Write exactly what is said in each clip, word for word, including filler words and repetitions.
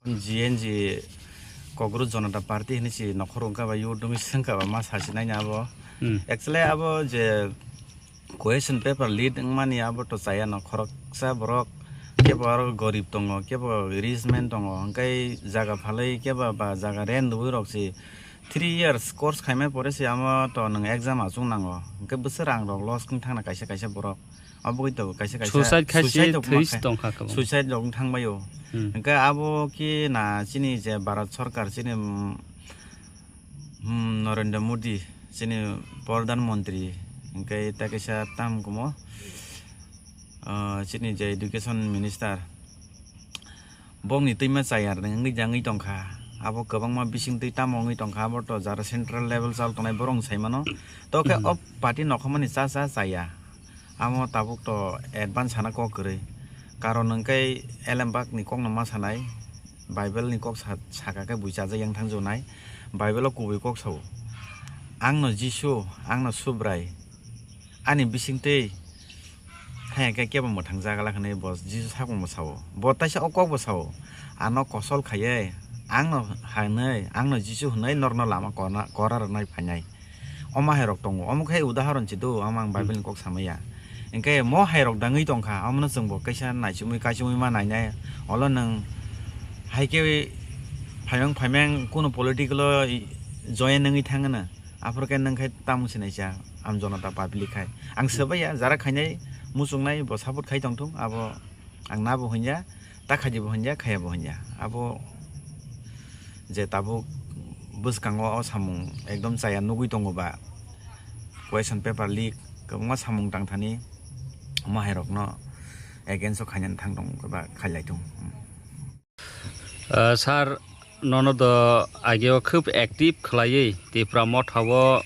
G N G Kokborok Janata Party hinwi si nokhor wngkha ba youth wngwi swngkha ba ma sasinai ni abo. Hmm. Actually abo je question paper leak wngmani abo to chaya no khoroksa borok kebo aro gorib tongo, kebo rich man tongo, hwnkhe jaga phalwi kebo ba jaga rent rwui rok si three years course khaimani pore se amo to nwng exam achuk nango, hwnkhe bwswk rang rok loss wng thangna kaisa kaisa borok. Abo bai to kaisa kaisa Suicide khai se suicide rok thwi ma khai-, tongkha kwbang. Suicide rok wng thangbaio. Hmm. Hwnkhe abo khe na chini je Bharat Sarkar chini, mm, hmm, Narendra Modi chini Pradhan Mantri hwnkhe ta kaisa tam kumo, ah, chini je Education Minister. Bokni twima chayar wngwi jangwi tongkha. Abo kwbangma bisingtwi tamo wngwi tongkha, abo to jara central level chal tongnai borok wng sai mano. To khe Hmm. o party nokhomani cha cha chaya. Amo tabuk to advance sana kok kwrwi. Karon hwnkhe elembakni kokno ma sanai, Bible ni kok sa-, saka khe bui chajak yang thang jonai. Bible o kubui kok sao. Ang no Jisu, ang no Subrai. Ani bisingtwi Haya khe kebo mwthang jagala hwnwi bo Jisu sakungbo sao. Bo taisa o kokbo sao, "Ano kosol khaiwi, angno hwnwi, angno Jisu hwnwi norokno lama kora, kora rwnai phainai." Omo hairok tongo. Omo khe udahoron chido, omo ang Hmm. Bible ni kok samaya. Hinkhe mo hairok dangwi tongkha, omono chwngbo kaisa naichomwi kaichomwi ma nainai. Olo nwng hai khe phaimang phaimang kuno political o join wngwi thangano. Aphuru khe nwng khai tamung sinai cha, ang Janata public khai. Ang Hmm. swbaiya, jara khainai, muchungnai, bo support khai tongthung, abo ang nabo hwnya, ta khaidi bo hwnya, khaya bo hwnya. Abo je tabuk bwskango o samung ekdom chaya nugwi tongo ba, question paper leak, kwbangma samung tang thani, omo hairokno against o khainani thang tong ba khailai thung. Ah, sir, nono do ageo khub active khlaiwi Tipra Motha o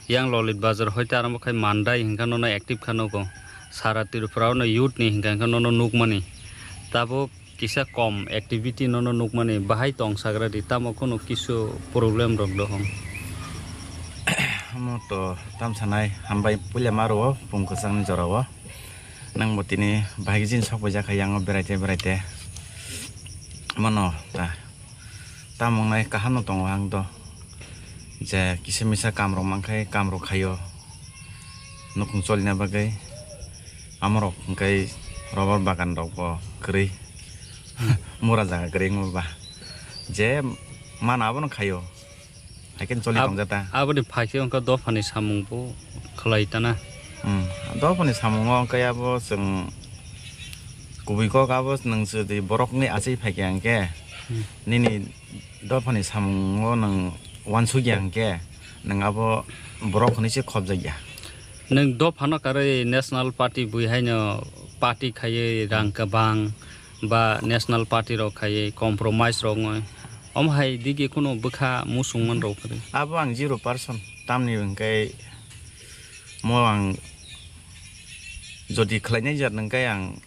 yang Lolit Bazar hoite arombo khai mandai hinkha nono active kha nugo. Sara Tripura o no youth ni hinkha hinkha nono nukmani. Tabuk kisa kom activity nono nukmani bahai tong sagra di, tamo kheno kisu problem rok dohong. Omo to tam sanai hambai puila maro o pung kwchangni jora o. Nangbo tini bahai jin sok paijak hai yango beraite beraite. Mano ta, tamung nai kaham no tongo ang do. Je kisa misa kam rok mankhai kam rok khaio. Nukung cholina bagwi. Amorok hwnkhe rubber bagan rok bo kwrwi. Mura jaga kwrwi wngma ba. Je mana abono khaio. Hai khe choli Ab-, tongjata. Aboni phaikhe wngkha dophani samung bo khlai tana. Hmm. Dophani samungo wngkha abo chwng kubui kok abo nwng jodi borokni achai phaikha hwnkhe Hmm. nini dophani samungo nwng uansukya hwnkhe nwng abo borok hwnwi se khobjakya. Nwng dophano karwi National Party bui haino party khaiwi rang kwbang ba National Party rok khaiwi compromise rok wngwi. Omo hai digi kheno bwkha muchungman rok kwrwi. Abo ang zero percent tamni hwnkhe mo ang jodi khlainai jat hwnkhe ang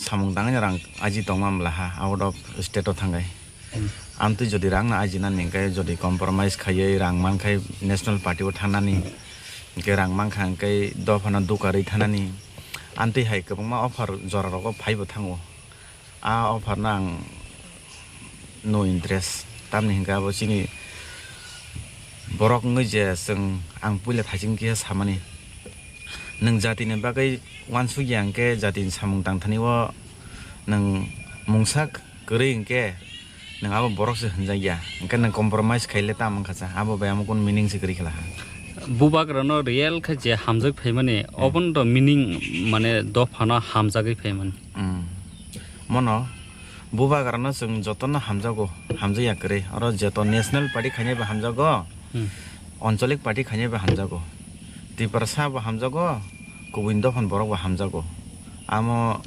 samung tangwi rang aji tongma mlaha out of state o thangai. Hmm. Amtwi jodi rang no aji nani hwnkhe jodi compromise khaiwi rang mankhai National Party o thangnani hwnkhe rang mankha hwnkhe dophano dukarwi thanani amtwi hai kwbangma offer jora rogo phaibo thango. A offer no ang no interest. Tamni hwnkhe abo chini borok wngwi je chwng ang puila thaising khe samani. Nwng jatini bagwi uansukya hwnkhe jatini samung tangthani o nwng mungsa kwrwi hwnkhe nwng abo borok se hwnjakya. Hwnkhe nwng compromise khaile tamo wngkha cha. Abo bai amo kunu meaning se kwrwi khlaha. Bubagrano real khe je hamjak phaimani, Hmm. obono to meaning mane dophano hamjagwi phaimani. Hmm. Mono bubagrano chwng jotono hamjago, hamjakya kwrwi. Oro jeto National Party khainai bo hamjago, Hmm. Anchalik Party khainai bo hamjago, Tiprasa bo hamjago, kubun dophani borok bo hamjago. Amo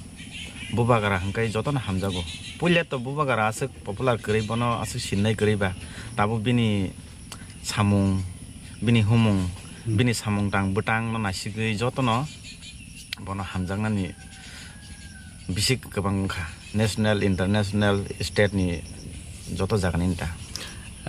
bubagra hwnkhe jotono hamjago. Puila to bubagra aswk popular kwrwi, bono aswk sinnai kwrwi ba. Tabuk bini samung, bini humung, Hmm. bini samung tang bwtang no naisigwi jotono bono hamjaknani bisik kwbang wngkha, national, international, state ni joto jagani neta.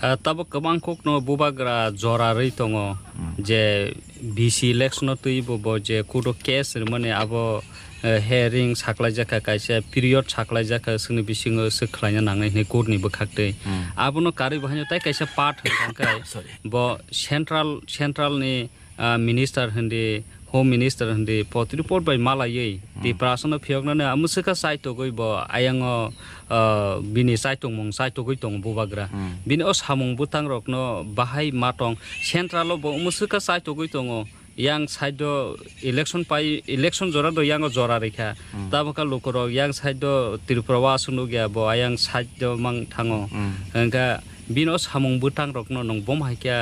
Ah, tabuk kwbang kokno bubagra jora rwi tongo, Hmm. je B C election o twibo bo je court o case rwmani abo eh, hearing saklaijak kha, kaisa period saklaijak kha, chwngni bisingo swk khlaina nangnai hinwi court ni bwkhak twi. Hmm. Abono karwi bo haino tai kaisa part hwnkha khe sorry, bo central, central ni, ah, minister hindi, home minister hindi, pot report bai malaiwi, hmm, Tiprasano phiyoknani amwswkha chaitogwi bo ayango, ah, bini chaitongmung chaitogwi tongo bubagra. Hmm. Bini o samung bwtang rokno bahai ma tong, central o bo amwswkha chaitogwi tongo. Yang side o election pai, election jora do yango jora rikha. Hmm. Tabokha lukurok yang side o Tripura o aswk nukya bo ayang side o mang thango. Hmm. Hwnkha bini o samung bwtang rokno nwng bom hai khe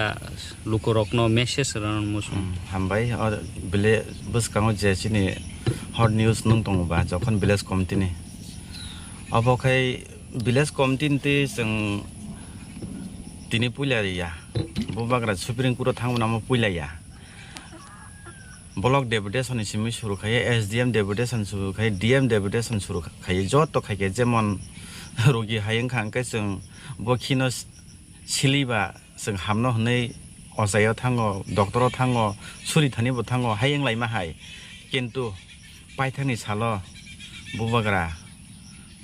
lukurokno message rwna muchung. Hmm, hambai. O bile bwskango je chini hot news nung tongo ba, jokhon village committee ni. Obo khai village committee ni twi chwng tini puila ya. Bubagra Supreme Court o thangmani omo puila ya. Block deputation ni simi suru khaye, S D M deputation suru khaye, D M deputation suru khaye, joto khaikhe jemon rogi hai wngkha, hwnkhe chwng bo khino siliba chwng hamno hwnwi ochaio thango, doctor o thango, suri thani bo thango, hai wnglaima hai. Kintu paithakni salo bubagra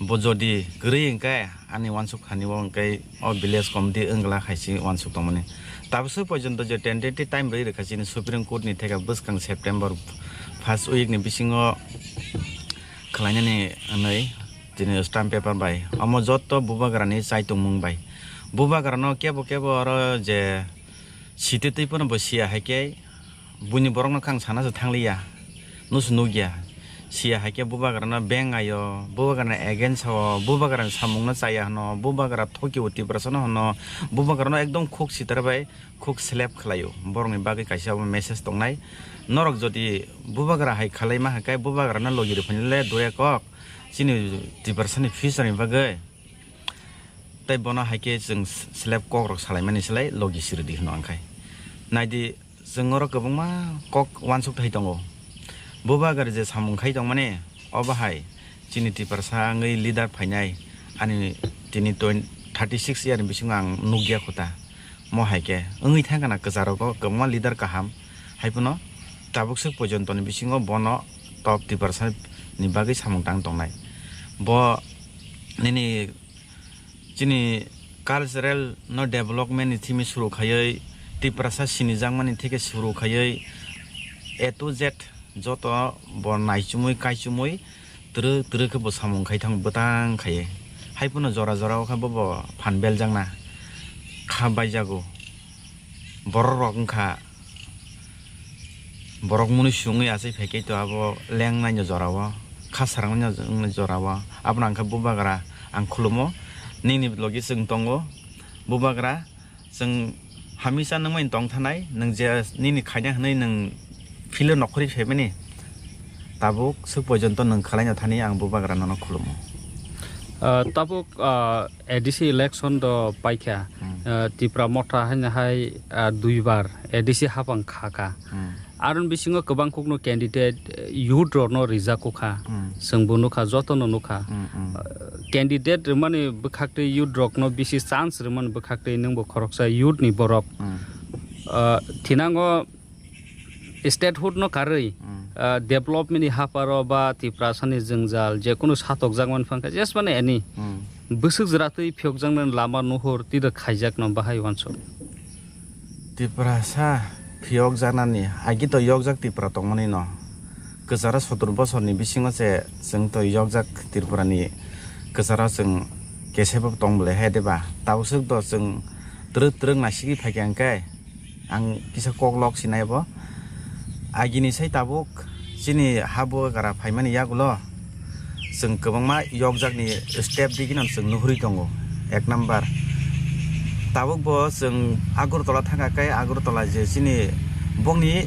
bo jodi kwrwi hwnkhe ani uansuk thani o hwnkhe o village committee wngla hai se uansuk tongmani. Tabuk se porjonto je tentative time rwi rwkha chini Supreme Court ni theke bwskang September first week ni bisingo khwlainani hwnwi chini stamp paper bai omo jotto bubagrani chaitongmung bai. Bubagrano kebo kebo oro je sitwi twi phano bo siya hai khe buini borokno khe ang sana se thangliya, nusu nukya. Siya hai khe bubagrano beng aio, bubagrano against o, bubagrano samungno chaya hwno, bubagra thokio Tiprasano hwno, bubagrano ekdom khuk sitar bai khuk slap khlaio. Borokni bagwi kaisa obo message tongnai. Norok jodi bubagra hai khalaima hai khe bubagrano logi rwphainai le dure kok chini Tiprasani future ni bagwi. Tei bono hai khe chwng slap kok rok salaimani slai logi siridi hwno ang khai. Naidi, chwng oro kwbangma kok uansuk thai tongo. Bubagra je samung khai tongmani, obo hai chini Tiprasa wngwi leader phainai ani tini twenty, thirty six year ni bisingo ang nukya kho ta. Mo hai khe wngwi thangkha na kwcharogo kwbangma leader kaham, hai phano tabuk swk porjonto ni bisingo bono top Tiprasa ni bagwi samung tang tongnai. Bo nini chini cultural no development ni thimi suru khaiwi, Tiprasa sinijakmani theke suru khaiwi, A to Z joto bo naichumui kaichumui twrwk twrwk khe bo samung khai thango bwtang khaiwi. Hai phano jora jora o khe bo bo phan beljakna kha baijago. Borok rok wngkha borok mwnwi sungwi achai phaikhe to abo leng naino jorao, kha sarang naino jorao. Abono ang khe bubagra ang khulumo, nini logi chwng tongo bubagra, chwng hamisa nwng bai tong thanai, nwng je nini khaina hwnwi nwng philo nokhorwi phaimani, tabuk swk porjonto nwng khwlaino thani ang bubagra nono khulumo. Ah, tabuk, ah, A D C election do paikha, hmm, ah, Tipra Motha haino hai, ah, duibar A D C hapang khakha. Hmm. Aroni bisingo kwbang kokno candidate, eh, youth rokno rijak kokha. Hmm. Chwngbo nukha, jotono nukha. Hmm, hmm. Ah, candidate rwmani bwkhaktwi youth rokno bisi chance rwmani bwkhaktwi nwngbo khoroksa youth ni borok. Hmm. Ah, thinango statehood no karwi, hmm, ah, development ni haparo ba Tiprasani jwngjal jekunu satokjakmani phangkha, just mane any, hmm, bwswk jwratwi phiyokjaknani lama nuhur tida khaijakno bahai uansuk. Tiprasa phiyokjaknani agi to yokjak Tipra tongmani no. Kwcharo sotor bosorni bisingo se chwng to yokjak Tripurani kwcharo chwng kesebo tong bwlai hai de ba. Tabuk swk do chwng twrwk twrwk naisigwi phaikha hwnkhe ang kisa kok lok sinai bo. Agini sai tabuk chini ha bubagra phaimani yagulo chwng kwbangma yokjakni step digino chwng nuhurwi tongo, ek number. Tabuk bo chwng Agartala thangkha khe Agartala je chini bokni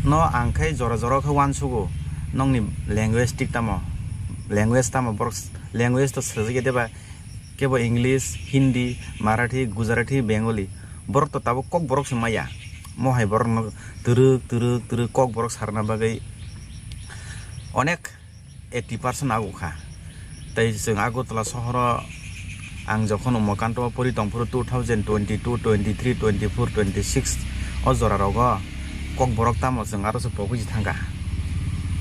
no ang khe jora jora khe uansugo nokni language tik tamo, language tamo borok language to swrwngya de ba. Kebo English, Hindi, Marathi, Gujarati, Bengali. Borok to tabuk Kokborok se maya. Mo hai borok no twrwk, twrwk, twrwk Kokborok sarna bagwi onek eighty percent ago kha. Tei chwng Agartala sohoro ang jokhon Umakanto o pori tongphuru two thousand twenty-two, twenty-three, twenty-four, twenty-six o jora rogo Kokborok tamo chwng aro se pogwi se thangkha.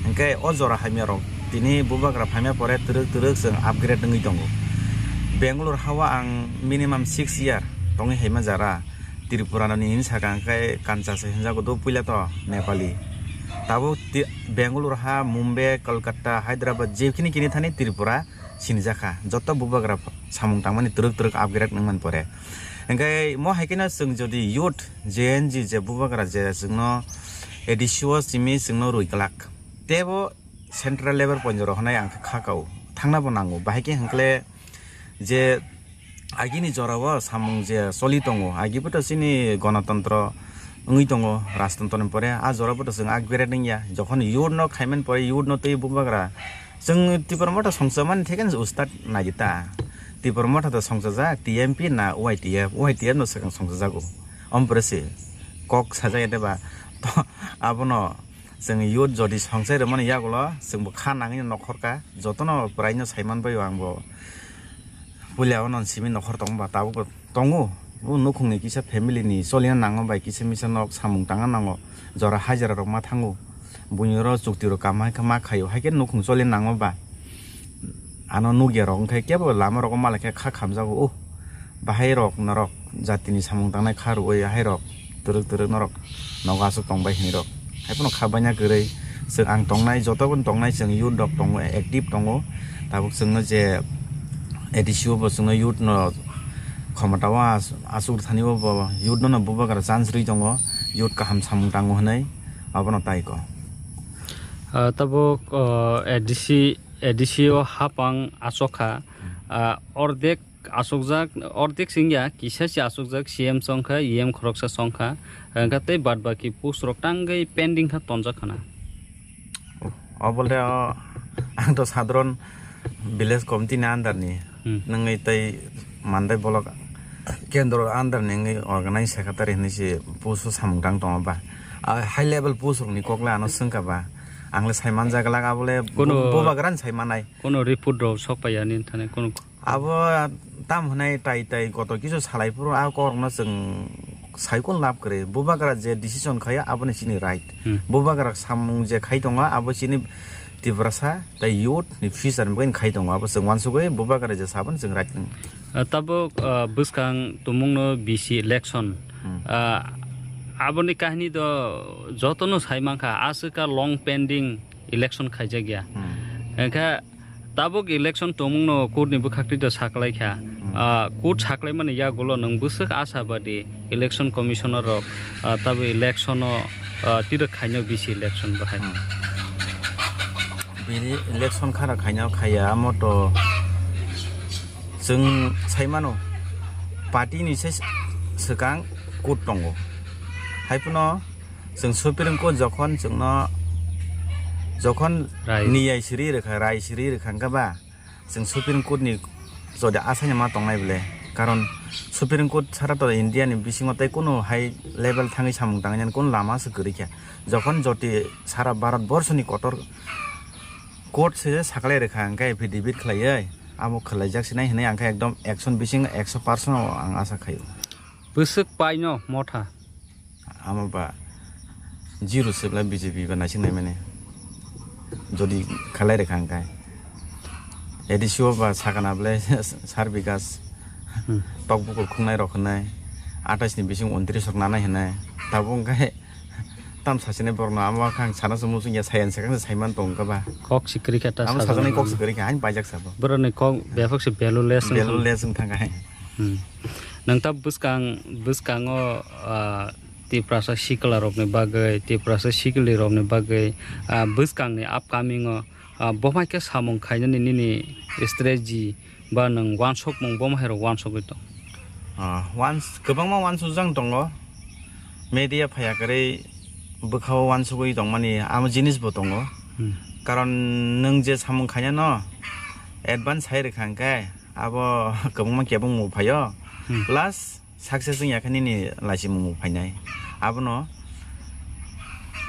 Hwnkhe o jora hamya rok Tini bubagra phaima pore twrwk twrwk chwng upgrade wngwi tongo. Bangalore hao ang minimum six year tongwi haima jara. Tripura ni hinwi sakha hwnkhe kancha se hinjago do puila to Nepali. Tabuk ti-, Bangalore ha, Mumbai, Kolkata, Hyderabad je kini kini thani Tripura sinijakha. Joto bubagra samung tangmani twrwk twrwk upgrade wngmani pore. Hwnkhe mo hai kheno chwng jodi youth J N G je bubagra je chwngno A D C o simi chwngno rwi kwlak. Tebo central level ponjoro hwnai ang kha kao. Thangna bo nango. Bahai khe hwnkle je agini jorao samung je choli tongo, agibo to chini gonotontro wngwi tongo, rajtontro ni pore a jorao bo to chwng upgrade wngya. Jokhon youth no khaiman pore youth no tei bubagra chwng Tipra Motha songchomani thekeno ustad naidi ta. Tipra Motha to songchajak T M P na Y T F, Y T F no swkang songchajago. Omo pore se kok sajak ya de ba. To abono Chwng youth jodi songchai rwmani yagulo chwngbo kha nangwi nokhorkha, jotono pwraino saiman bai o angbo. Puila o non simi nokhor tongba tabukbo tongo. O nukhungni kisa family ni cholina nango bai kisa misa nok samung tangna nango. Jora hajira rok ma thango. Buini oro chukti rok kam hai khe ma khaio, hai khe nukhung cholina nango ba. Ano nukya rok wngkhe kebo lama rogo malai khe kha khamjago. O bahai rok norok jatini samung tangnai kha rwui, hai rok twrwk twrwk norok nogo aswk tongbai hinwi rok. Haiphano kha baina kwrwi chwng ang tongnai, joto bono tongnai, chwng youth rok tongo, active tongo. Tabuk chwngno je A D C o bo chwngno youth no khomota o as-, aswk thani o bo youth no, no bubagra chance rwi tongo, youth kaham samung tango hinwi abono tai ko. Ah, tabuk, ah, A D C, A D C o hapang aswk kha, ah, ordek asukjak, ordek singya, kisa se asukjak, C M chongkha, E M khoroksa chongkha, hwnkha tei bad baki post rok tangwi pending kha tonjak khana. Obole o, ang to sadharon village committee ni under ni, Hmm. Nungwi tei mandai bolok kendro under ni wngwi organize secretary hinwi se post o samung tang tongo ba. A high level post rok ni kok le ano swngkha ba. Ang le sai manjak glak, abo le Kono bu-, bubagra ni sai manai. Kono report rok sok pai ya nini thani kono Abo tam hwnai tai tai koto kisu salai phuru a korokno chwng sai kun lab kwrwi. Bubagra je decision khaio aboni chini right. Hmm. Bubagra samung je khai tongo abo chini Tiprasa tei youth ni future ni bagwi khai tongo. Abo chwng uansugwi bubagra je saboni chwng right wng. Ah, tabuk, ah, bwskang tumungno B C election. Hmm. Ah, aboni kahini do jotono sai mankha, aswk kha long pending election khaijak ya. Hmm. Hwnkhe tabuk election tongmungno court ni bwkhak twi do saklai kha. Hmm. Ah, court saklaimani yagulo nwng bwswk ashabadi election commissioner rok, ah, tabuk election o, ah, twi rwk khaino B C election bahai. Hmm. Bini election khara khaino khaiya amo to chwng sai mano party ni se swkang court tongo. Hai phano Chwng Supreme Court jokhon chwngno jokhon Rai. Niyai siri rwkha, rai siri rwkha hwnkhe ba chwng Supreme Court ni jodi asaino ma tongnai bwle? Karon Supreme Court sara to India ni bisingo tei kunu high level thangwi samung tangwi nani kunu lama se kwrwi kha. Jokhon joti sara Bharat borsho ni kotor court se saklai rwkha hwnkhe affidavit khlaiwi amo khwlaijak sinai hinwi ang khe ekdom action bising ekso percent o ang asa khaio. Bwswk paino motha. Amo ba zero se bwlai B J P ba naising naimani. Jodi khalai rwkha hwnkhe. A D C o ba sakana bwlai sar bikas. Hmm. Tok bukur khungnai rok hwnwi. Atais ni bising untris rok nanai hwnwi. Tabuk hwnkhe tam sasini borokno amo khe ang sana se muchung ya, saya se khe saiman tong kha ba. Kok se kwrwi kha ta Amo sajani sajani kok se kwrwi kha, hain paijak sabo. Borokni kok bebak se value less wng Value thang. Less wng thang kha hai. Hmm. Nang ta bwskang, bwskango, ah, Tiprasa sikla rokni bagwi, Tiprasa sikli rokni bagwi, ah, bwskangni upcoming o, ah, bo hai khe samung khainani nini strategy ba nwng uansukmung bo hai rok uansugwi tong? Ah, uans-, kwbangma uansukjang tongo. Media phaiya kwrwi bwkhao uansugwi tongmani amo jinis bo tongo. Hmm. Karon nwng je samung khainano advance hai rwkha hwnkhe abo kwbangma kebengmung phaio. Hmm. Plus success wngya khe nini laichimung bo phainai. Abono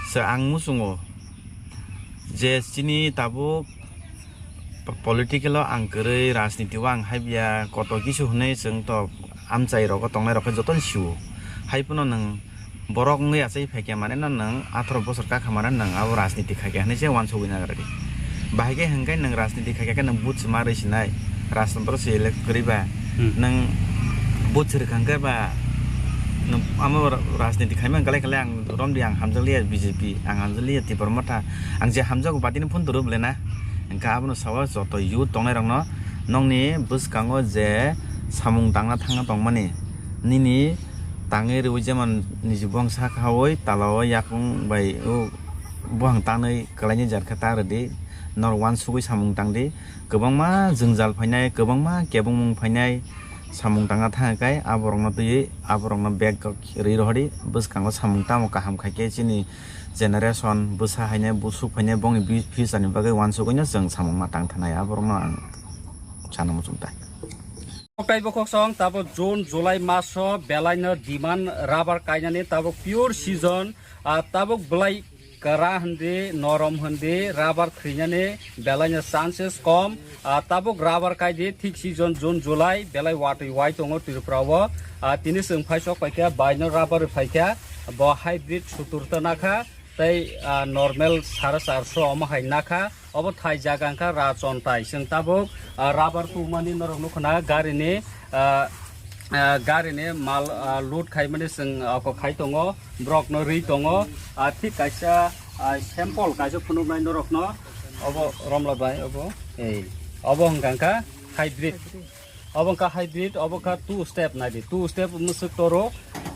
se ang muchungo je chini tabuk po-, political o ang kwrwi, rajniti o ang haibiya, koto kisu hwnwi chwng to amchai rogo tongnai rok khe jotono sio. Hai phano nwng borok wngwi achai phaikha mane no nwng atharo bosor kakha mane nwng abo rajniti khaikha hwnwi se uansugwi nagra di. Bahai khe hwnkhe nwng rajniti khai khe nwng vote se ma rwi sinai, rajtantro se elect kwrwi ba. Hmm. Nwng vote se rwkha hwnkhe ba nwng amo ra-, rajniti khaimani galai khalai ang romdi, ang hamjakliya B J P, ang hamjakliya Tipra Motha, ang je hamjago party ni phone turu bwle na. Hwnkhe abono sawi joto youth tongnai rokno nokni bwskango je samung tangna thangna tongmani nini tangwi rwi jemon niji bongsa khawi talao yakung bai o buphang tanwi kwlaini jar khe ta rwdi, norok uansugwi samung tangdi. Kwbangma jwngjal phainai, kwbangma kebengmung phainai, samung tangna thangkhe aborokno twiwi aborokno bag rwi rohordi. Bwskango samung tamo kaham khaikhe chini generation bwsa hainai busuk phainai bongni bi-, future ni bagwi uansugwino chwng samung ma tang thanai, aborokno ang sana muchung tai. Tei bokhok song tabuk June, July maso belaino demand rubber kainani tabuk pure season, ah, tabuk belai kwra hindi, norom hindi, rubber thwinani belaino chances kom. Ah, tabuk rubber kaidi thik season June, July belai watwi wai tongo Tripura o. Ah, tini chwng phaisok paikha, baino rubber phaikha, bo hybrid sutur ta nakha, tei, ah, normal sare charso omo hai nakha. Obo thai jaga wngkha Rachon thai. Chwng tabuk, ah, rubber tumani norok nukho na garini, ah, ah, garini mal, ah, load khaimani chwng oko khai tongo, borokno rwi tongo. Ah, thik kaisa, ah, sample kaisa phunuknai norokno obo romla bai obo. Ei, obo hwnkha hybrid. Obo wngkha hybrid, obo wngkha two step, naidi, two step mwswk toro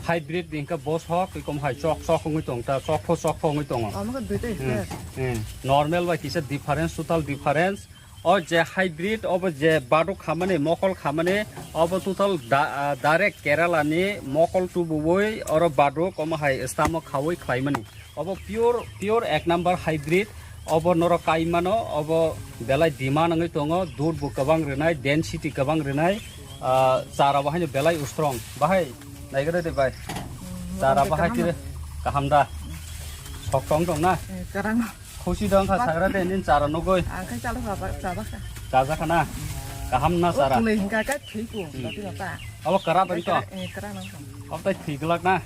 hybrid ni hwnkha bos hok, ikom hai chok chok wngwi tong ta, chok pho chok pho wngwi tongo. Omo khe duita Hmm, step. Hmm. Normal bai kisa difference, total difference. O je hybrid, obo je baduk khamani, mokol khamani, obo total da-, ah, direct Kerala ni mokol tubuwi oro baduk, omo hai stamok khawi khlaimani. Obo pure, pure ek number hybrid. Obo norok kai mano, obo belai demand wngwi tongo, dud bo kwbang rwnai, density kwbang rwnai, ah, chara bo haino belai strong. Bahai, naikhe de bai. Chara bahai tire kaham da. Sok tong tong na. Eh, karang. Khusi dong kha sagra de nin chara nugui. Ang khai chala chaba, chaba kha. Chaja khana. Kaham na chara. Tunai hingka ka thik ko, Hmm. Dati bata. Obo kara bari to. Eh, kara nang. Obo tai thik lak na.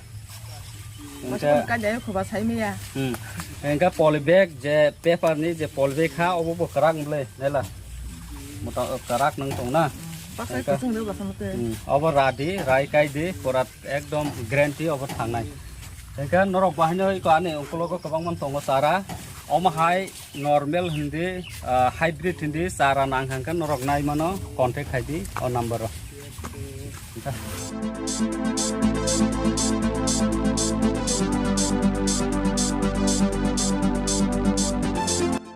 Masa Engka, ka jai khuba sai miya. Hmm. Engka poly bag je paper ni je poly bag ha obo bo kwrak wng ble nela. Mota, eh, kwrak nang tong na. Pasai Engka. Kuchung de basa mate. Hmm. Obo radi, rai kai di, pura ekdom guarantee obo thangnai. Engka norok bahai no iko ani ungkulogo kwbang man tongo chara. Omo hai Normal hindi, ah, hybrid hindi chara nang hang khe norok nai mano, contact khai di o number o.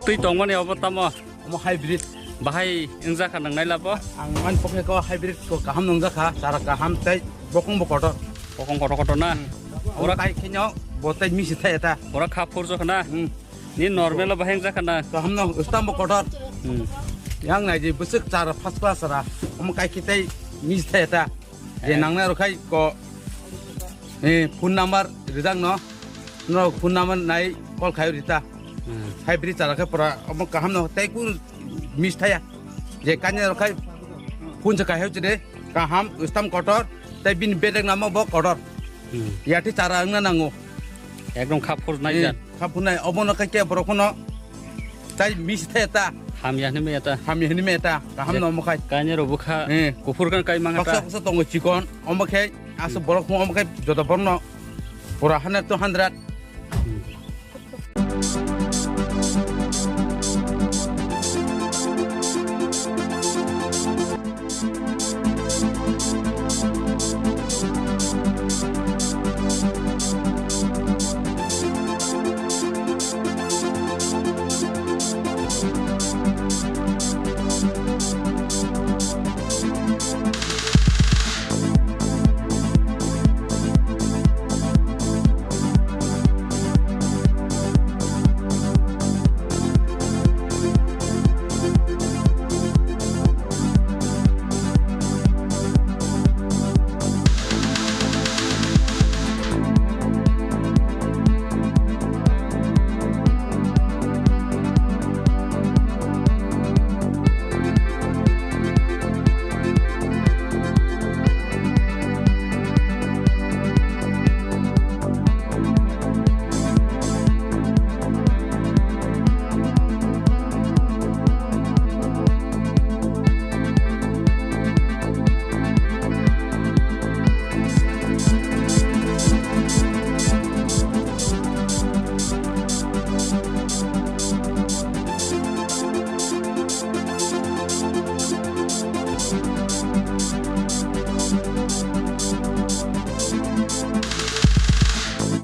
Twi tongmani obo tamo? Omo hybrid. Bahai wngjakha nang nai labo? Ang mani pokhe ko hybrid ko kaham nungjakha, chara kaham tei bokong bo kotor. Bokong kotor kotor na? Ora Ora kai khenyo bo tei misi thai eta. Ora kha phurjokha na? Hmm. Ni normal o bahai wngjakha na? Kaham no, stamp bo kotor. Hmm. Yang nai di bwswk chara first class chara. Omo kai khe tei misi thai ta. Je Eh. Nang nai rok khai ko. Eh, phone number rijak no. No phone number nai call khai rita. Hmm. Hybrid chara khe pura omo kaham no tei kun misi thaya. Je kanya rok khai phone se kai hau chide kaham stamp kotor tei bini bedek namo bo kotor. Hmm. Yati chara wngna nango. Ekdom kha phur nai Eh, jan. Kha phur nai, obo no khe ke borok no tai misi the ta. Hamya hwnwi maya ta. Hamya hwnwi maya ta. Kaham Je no mo khai. Kainwi rok bwkha Eh. Kuphur kan kai manga Baksa ta. Baksa tongo chikon, omo khe asu Hmm. Borok phung omo khe joto borok no pura hundred to hundred. Hmm.